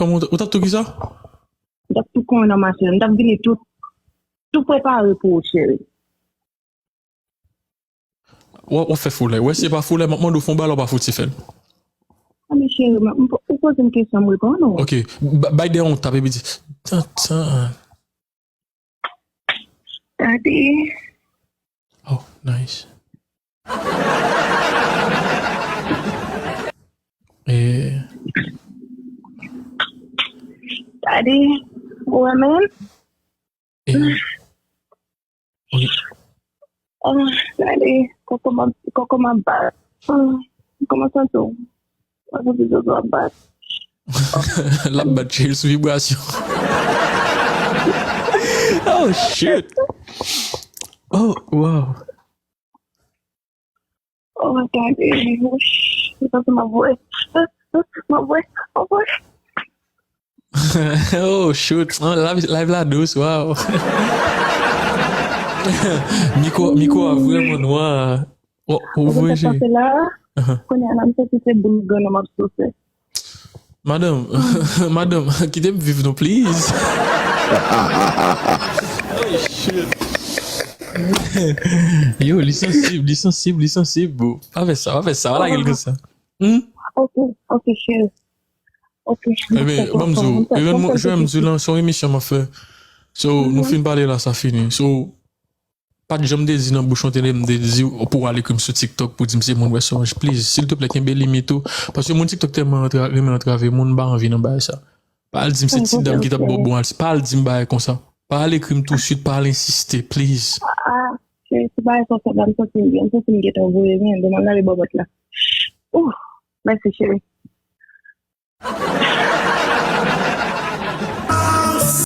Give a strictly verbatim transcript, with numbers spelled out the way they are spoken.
Kòman ou t- ou t ap tou ki sa? M t ap tou konnen nan machin. M t ap vini tou, tou prepare pou ou, cheri. W ap fè foulay. Wè, si se pa foulay, m ap mande w fè yon bagay, w pa fouti fè l. A, men cheri, ou poze m kesyon, m reponn ou. Ok. Bay dèyè yon tap epi di, tan, tan. Tande. Oh, nice. E... Tande. Ou wè menm? E... Ok. Oh, tande. Kòkò m ap, kòkò m ap bat. Oh, kòman santi w? Mwen santi zozo ap bat. L ap bat cheri sou vibrasyon. Oh, shit. Oh, wow. Oh, tande. Wouch. Mwen santi m ap vwe. M ap vwe. M ap vwe. Oh, shoot. Oh, live, live la dous, wow. Mikwo, mikwo a vrèman nwa. Ou, ou vre, cheri. Kounye a la, m santi se boul grann nan m ap souse. Madanm, madanm, kite m viv nou, please. Oh, shit. Yo, li sansib, li sansib, li sansib, bro. Pa fè sa, pa fè sa, pa lage l konsa. Hmm? Ok, ok, cheri. Ok. Ebyen, ban m di w, jwenn m di w lan, se yon emisyon m ap fè. So, nou fin pale la, sa fini. So, pa t janm te di nan bouch mwen, te di m te di w pou w al ekri m sou TikTok pou di m se moun wè sonj. Please, silteplè, kenbe limit ou. Paske moun TikTok tèlman antra- renmen antrave moun, m pa anvi nan bagay sa. Pa al di m se ti dam ki t ap ba w bon al. Pa al di m bagay konsa. Pa al ekri m tousuit, pa al ensiste, please. Ah, cheri, se bagay konsa, m santi m byen. M santi m gentan voye byen. Demen m ale bò bòt la. Ouh, mèsi, cheri.